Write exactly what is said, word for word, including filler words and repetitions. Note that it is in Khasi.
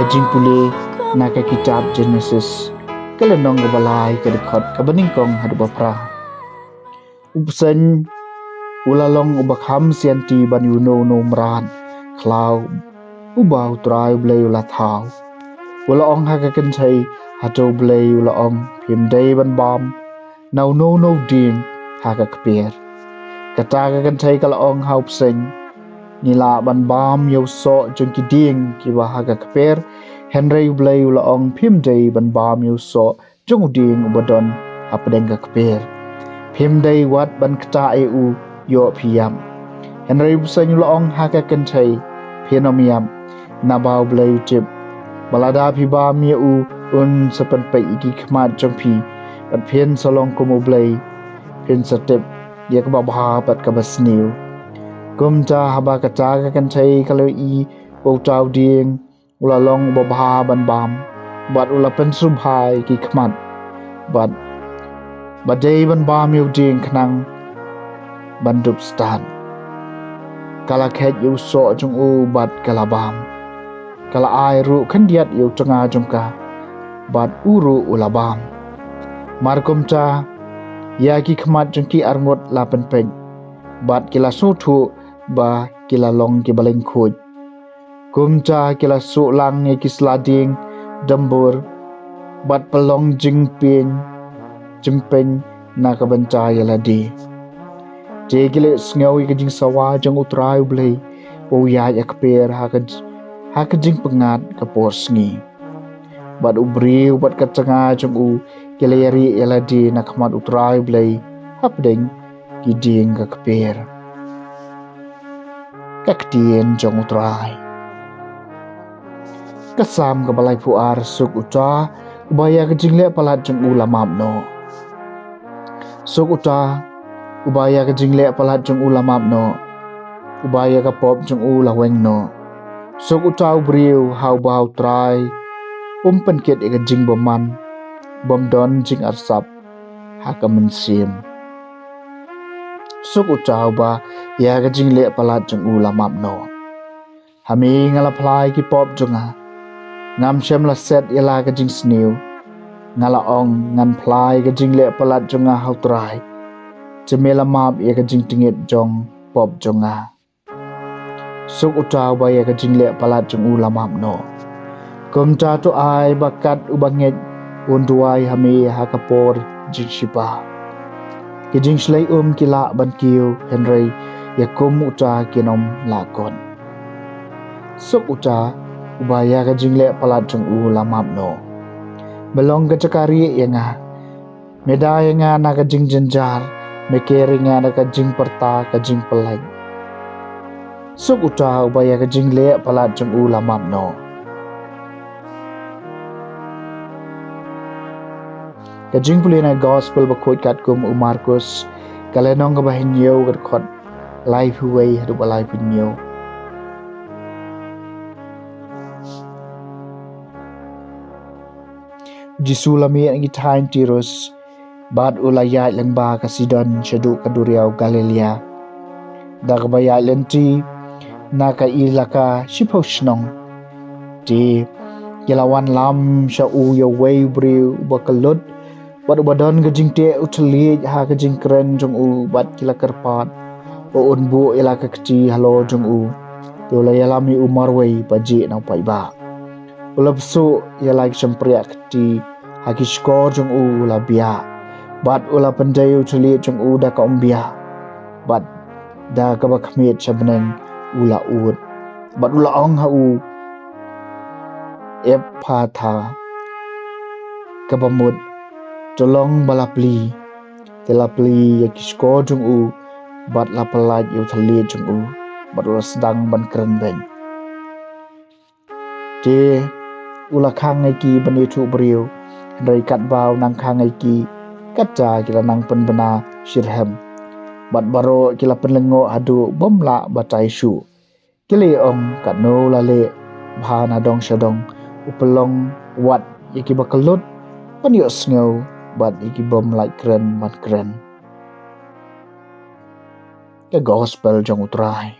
Jingpule na ka kitab Genesis, ka lynnong kaba lai, ka dkhot kaba nyngkong haduh ba phra. U bseiñ u la long uba kham sianti ban ïa uno uno u mrad khlaw uba U Trai U Blei u la thaw. U la ong ha ka kynthei, hato U Blei u la ong phim dei ban bam na uno uno u dieng ha ka kper? Kata ka kynthei ka la ong ha u bseiñ, ngi lah ban bam ïa u soh jong ki dieng kiba ha ka kper, hynrei U Blei u la ong phim dei ban bam ïa u soh jong u dieng uba don hapdeng ka kper. Phim dei wat ban ktah ïa u, ïoh phi ïap. Hynrei u bseiñ u la ong ha ka kynthei, phin ym ïap, naba U Blei u tip ba lada phi bam ïa u, un sa pynpeit ïa ki khmat jong phi, bad phin sa long kum U Blei, phin sa tip ïa kaba bha bad kaba sniew. Kumta haba kata ka kynthei ka la ïohi ba uta u dieng u la long uba bha ban bam, bad u la pynsngewbha ïa ki khmat, bad ba dei ban bam ïa u dieng khnang ban dup stad, ka la kheit ïa u soh jong u bad ka la bam. Ka la ai ruh khyndiat ïa u tnga jong ka, bad u ruh u la bam. Mar kumta ïa ki khmat jong ki arngut la pynpeit, bad ki la sngewthuh ba ki la long kiba lyngkhuid. Kumta ki la suh lang ïa ki sla dieng dymbur, bad pynlong jingpyñ jingpyñ na ka bynta ïa lade. Te ki la sngew ïa ka jingsawa jong U Trai U Blei, ba u ïaid ha kper ha ka, ha ka jingpyngngad ka por sngi. Bad u briew bad ka tnga jong u ki la ïarieh ïa lade na khmat U Trai U Blei hapdeng ki dieng ka kper. Ka ktien jong U Trai. Ka Salm kaba laiphew ar. Suk uta uba ïa ka jingleh palat jong u la map noh. Suk uta uba ïa ka jingleh palat jong u la map noh, uba ïa ka pop jong u la weng noh. Suk uta u briew ha uba U Trai um pynkit ïa ka jingbymman, bym don jingarsap ha ka mynsiem. Suk uta uba ïa ka jingleh palat jong u la map noh. Ha me nga la phla ïa ki pop jong nga, ngam shym la set ïa la ka jingsniew. Nga la ong, ngan phla ïa ka jingleh palat jong nga ha U Trai, te me la map ïa ka jingtngit jong pop jong nga. Suk uta uba ïa ka jingleh palat jong u la map noh. Kumta to ai ba kat uba ngeit un duwai ha me ha ka por jingshipa. Ki jingshlei um ki lah ban kiew, hynrei ïa kum uta kin ym lah kut. Suk uta uba ïa ka jingleh palat jong u la map noh. Me long ka jaka rieh ïa nga, me da ïa nga na ka jingjynjar, me ker ïa nga na ka jingpyrta ka jingpyllait. Suk uta uba ïa ka jingleh palat jong u la map noh. Ka jingpule na Gospel bakhuid katkum u Markus, ka lynnong kaba hynñiew, ka dkhot laiphew wei haduh ba laiphew hynñiew. U Jisu la mih na ki thaiñ Tirus, bad u la ïaid lyngba ka Sidon shaduh ka duriaw Galilea. Da kaba ïaid lynti na ka ilaka shiphew shnong, te ki la wanlam sha u ïa uwei u briew uba kyllut bad uba don ka jingteh u thylliej ha ka jingkren jong u, bad ki la kyrpad ba un buh ïa la ka kti halor jong u. Te u la ïalam ïa u marwei ba jhieh na u paidbah. U la bsuh ïa la ki shympriah kti ha ki shkor jong u, u la biah, bad u la pyndei u thylliej jong u da ka umbiah, bad da kaba khmied sha bneng u la ud, bad u la ong ha u, Ephphatha, kaba mut, to long ba la plie. Te la plie ïa ki shkor jong u, bad la pyllait ïa u thylliej jong u, bad u la sdang ban kren beiñ. Te u la khang ïa ki ban ïathuh briew, hynrei katba u nang khang ïa ki, kata ki la nang pynbna shitrhem, bad baroh ki la pynlyngngoh haduh bym lah batai shuh. Ki la ong, katno u la leh bha na dong sha dong, u pynlong wat ïa kiba kyllut ban ïohsngew, bad ïa ki bym lait kren ban kren. Ka Gospel jong U Trai.